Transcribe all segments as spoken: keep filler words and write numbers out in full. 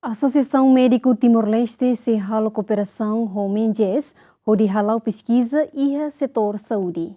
Asosiasaun Médiku Timor-Leste sei halo kooperasaun ho Menges hodi hala'o peskiza iha setór saúde.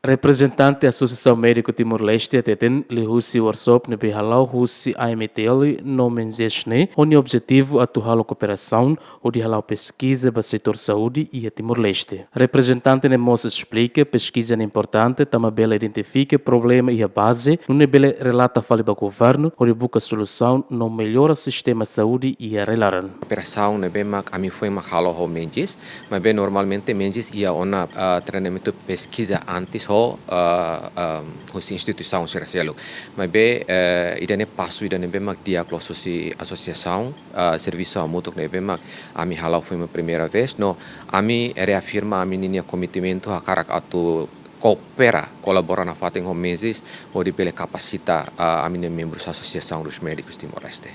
Reprezentante Asosiasaun Médiku Timor-Leste hateten, liuhusi workshop ne'ebé hala'o husi A M T L no Menges ne'e, ho nia objetivu atu halo kooperasaun hodi hala'o peskiza ba setór saúde iha Timor-Leste. Reprezentante ne'e mós esplika, peskiza ne'e importante tanba bele identifika problema iha baze, nune'e bele relata fali ba governu hodi buka solusaun no mellora sistema saúde iha rai-laran. Kooperasaun ne'ebé mak ami foin mak halo ho Menges, maibé normalmente Menges iha ona, ah, treinamentu peskiza antes ho, ah, ah, husi instituisaun sira seluk. Maibé, eh, ida-ne'e pasu ida ne'ebé mak di'ak loos husi asosiasaun, ah, servisu hamutuk ne'ebé mak ami hala'o foin mak primeira vez, no ami reafirma ami-nia komitmentu hakarak atu koopera, kolabora nafatin ho Menges, hodi bele kapasita, ah, ami-nia membrus Asosiasaun dos Médicos Timor-Leste.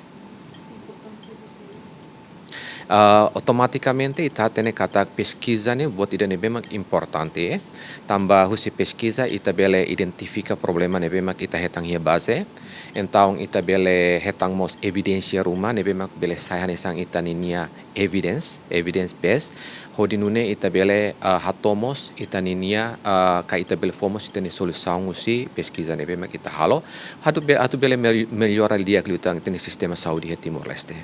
Ah, automatikamente ita hatene katak peskiza ne'e buat ida ne'ebé mak importante, eh. Tanba husi peskiza ita bele identifika problema ne'ebé mak ita hetan iha baze. Entaun ita bele hetan mós evidénsia ruma ne'ebé mak bele sai hanesan ita ninia evidence, evidence base. Hodi nune'e ita bele, ah, hato'o mós ita ninia, ah, ka ita bele fó mós ita-nia solusaun husi peskiza ne'ebé mak ita halo. Atu be-, atu bele mel-, mellora di'ak liután ita-nia sistema saúde iha Timor-Leste.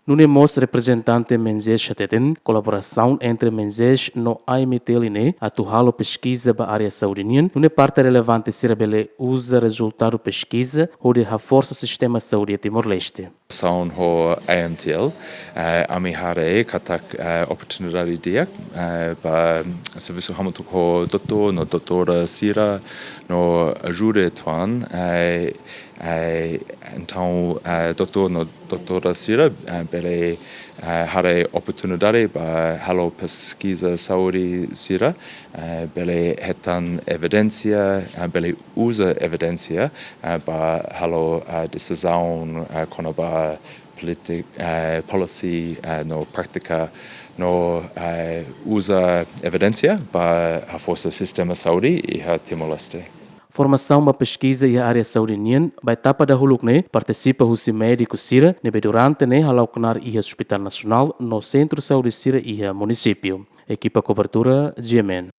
Nune'e mós reprezentante Menges hateten, kolaborasaun entre Menges no A M T L ne'e atu halo peskiza ba área saúde nian, nune'e parte relevante sira bele uza rezultadu peskiza hodi haforsa sistema saúde iha Timor-Leste. Saun ho A M T L, eh, ami haree katak, eh, oportunidade di'ak, eh, ba servisu hamutuk ho doutór no doutóra sira no ajuda uitoan, eh, eh, entaun, eh, doutór no doutóra sira, eh, bele, eh, haree oportunidade ba halo peskiza saúde sira, eh, bele hetan evidénsia, eh, bele uza evidénsia, eh, ba halo, eh, desizaun, eh, kona-ba polítika, eh, policy, eh, no prátika, no, eh, uza evidénsia ba haforsa sistema saúde iha Timor-Leste. Formasaun ba peskiza iha área saúde nian, ba etapa dahuluk ne'e, partisipa husi médiku sira, ne'ebé durante ne'e hala'o knaar iha Hospitál Nasionál no sentru saúde sira iha munisípiu. Ekipa kobertura, G M N.